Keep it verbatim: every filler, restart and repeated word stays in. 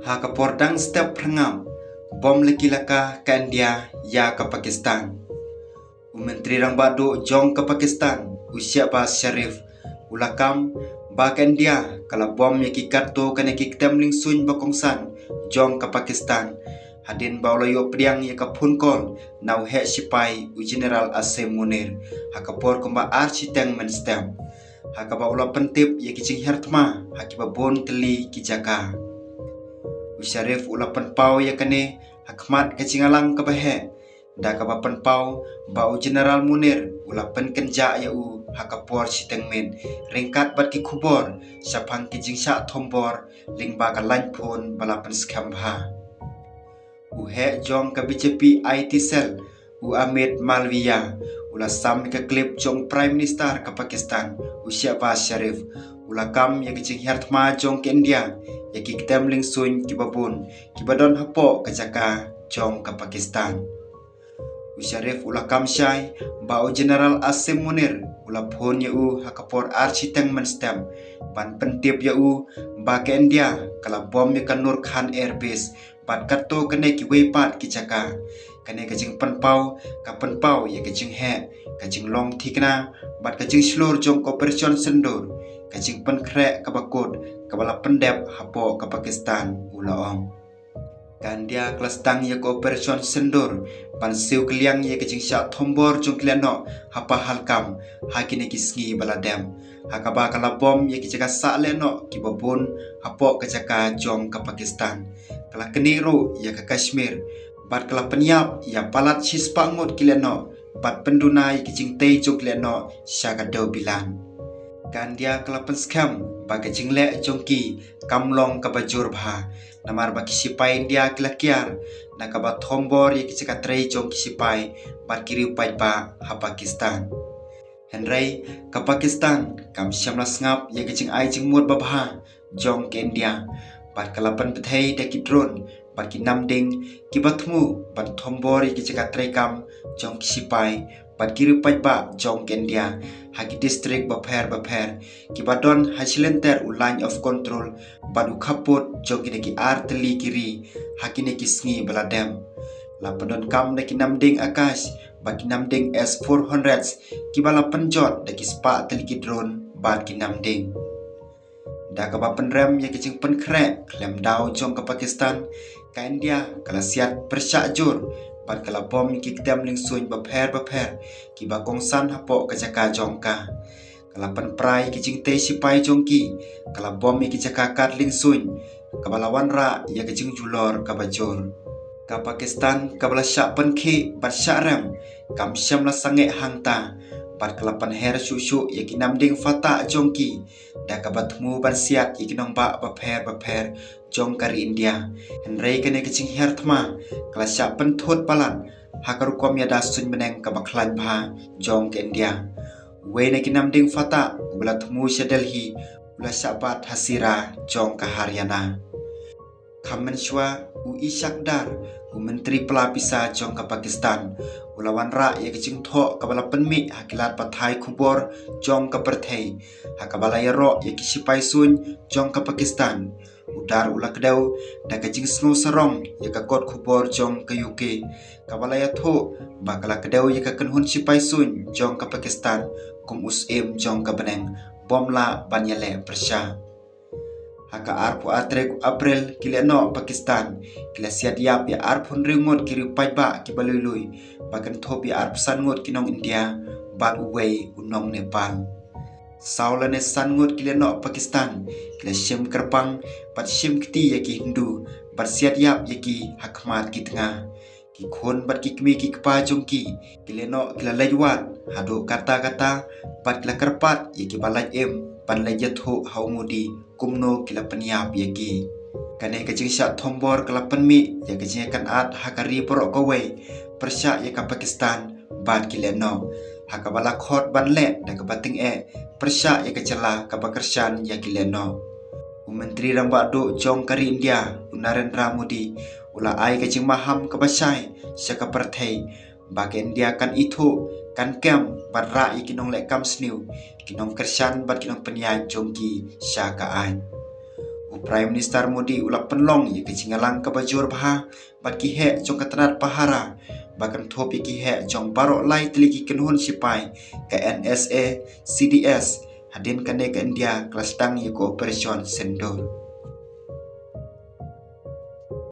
Ha ka por dang step pyrngam, bom laki laka ka India ïa ka Pakistan. U Myntri Rangbah Duh jong ka Pakistan, u Shehbaz Sharif, u la kam ba ka India ka la bom ïa ki katto katne ki ktem lyngsuiñ ba kongsan jong ka Pakistan, hadien ba u la ïoh pdiang ïa ka phone call na u heh shipai u General Asim Munir ha ka por kumba ar shiteng mynstep, ha kaba u la pyntip ïa ki jinghiar thma ha kiba bun tylli ki jaka. U Sharif u la pynpaw ïa kane ha khmat ka jingïalang kaba heh, da kaba pynpaw ba u General Munir u la pynkynjah ïa u ha ka por shiteng miet ryngkat bad ki khubor shaphang ki jingshah thombor lyngba ka line phone ba la pynskhem bha. U heh jong ka B J P I T cell, u Amit Malviya, u la sam ïa ka clip jong Prime Minister ka Pakistan, u Shehbaz Sharif, u la kam ïa ka jinghiar thma jong ka India ïa ki ktem lyngsuiñ kiba bun kiba don hapoh ka jaka jong ka Pakistan. U Sharif u la kam shai ba u General Asim Munir u la phone ïa u ha ka por ar shiteng mynstep ban pyntip ïa u ba ka India ka la bom ïa ka Nur Khan Air Base bad katto katne kiwei pat ki jaka. Kane ka jingpynpaw ka pynpaw ïa ka jingheh, ka jinglong thikna bad ka jingshlur jong ka Operation Sindoor, ka jingpynkhreh kaba kut kaba la pyndep hapoh ka Pakistan, u la ong. Ka India ka la sdang ïa ka Operation Sindoor ban siew kylliang ïa ka jingshah thombor jong ki lehnoh ha Pahalgam ha kine ki sngi ba la dep, ha kaba ka la bom ïa ki jaka sah lehnoh kiba bun hapoh ka jaka jong ka Pakistan. Ka la knieh ruh ïa ka Kashmir bad ka la pynïap ïa palat shispah ngut ki lehnoh bad pynduna ïa ki jingtei jong ki lehnoh sha ka dewbilan. Ka India ka la pynskhem ba ka jingleh jong ki kam long kaba jur bha, namar ba ki shipai India ki la kiar na kaba thombor ïa ki jaka trei jong ki shipai bad ki riew paidbah ha Pakistan. Hynrei ka Pakistan kam shym la sngap ïa ka jingai jingmut babha jong ka India, bad ka la pynbthei da ki drone bad ki namding kiba thmu ban thombor ïa ki jaka treikam jong ki shipai bad ki riew paidbah jong ka India ha ki district bapher bapher kiba don ha shilynter u Line of Control bad u khappud jong kine ki ar tylli ki ri ha kine ki sngi ba la dep. La pyndonkam da ki namding Akash bad ki namding S four hundred kiba la pynjot da ki spah tylli ki drone bad ki namding. Da kaba pynrem ïa ka jingpynkhreh khlem daw jong ka Pakistan, ka India ka la siat pyrshah jur bad ka la bom ïa ki ktem lyngsuiñ bapher bapher kiba kongsan hapoh ka jaka jong ka. Ka la pynpra ïa ki jingtei shipai jong ki, ka la bom ïa ki jaka kad lyngsuiñ, kaba la wanrah ïa ka jingjulor kaba jur. Ka Pakistan kaba la shah pynkhih bad shah rem kam shym la sangeh hangta, bad ka la pynher shuh shuh ïa ki namding fatah jong ki da kaba thmu ban siat ïa ki nongbah bapher bapher jong ka ri India. Hynrei kane ka jinghiar thma ka la shah pynthut palat ha ka rukom ïada suiñ bneng kaba khlaiñ bha jong ka India. Uwei na ki namding fatah uba la thmu sha Delhi u la shah bat ha Sira jong ka Haryana. Kham mynshuwa, u Ishaq Dar, u Myntri Pla Pisa jong ka Pakistan, u la wanrah ïa ka jingthoh kaba la pynmih ha ki lad pathai khubor jong ka pyrthei, ha kaba la ïaroh ïa ki shipai suiñ jong ka Pakistan. U Dar u la kdew da ka jingsngew sarong ïa ka kot khubor jong ka U K kaba la ïathuh ba ka la kdew ïa ka kynhun shipai suiñ jong ka Pakistan kum u syiem jong ka bneng bym lah ban ïaleh pyrshah. Ha ka arphew ar tarik April, ki lehnoh Pakistan ki la siat ïap ïa arphew hynriew ngut ki riew paidbah kiba lui lui, ba kynthup ïa arphew san ngut ki nong India bad uwei u nong Nepal. Saw lane san ngut ki lehnoh Pakistan ki la shim kyrpang bad shim kti ïa ki Hindu bad siat ïap ïa ki ha khmat ki tnga. Ki khun bad ki kmie ki kpa jong ki, ki lehnoh ki la leit wad haduh katta katta bad ki la kyrpad ïa kiba lait im ban leit ïathuh ha u Modi kumno ki la pynïap ïa ki. Kane ka jingshah thombor ka la pynmih ïa ka jingïakynad ha ka ri baroh kawei pyrshah ïa ka Pakistan bad ki lehnoh, ha kaba la khot ban leh da kaba tyngeh pyrshah ïa ka jylla kaba kyrshan ïa ki lehnoh. U Myntri Rangbah Duh jong ka ri India, u Narendra Modi, u la ai ka jingmaham kaba shai sha ka pyrthei ba ka India kan ithuh, kan kem bad rah ïa ki nongleh kam sniew, ki nongkyrshan bad ki nongpynïaid jong ki sha ka aiñ. U Prime Minister Modi u la pynlong ïa ka jingïalang kaba jur bha bad ki heh jong ka tnat pahara ba kynthup ïa ki heh jong baroh lai tylli ki kynhun shipai ka N S A C D S hadien kane ka India ka la sdang ïa ka Operation Sindoor.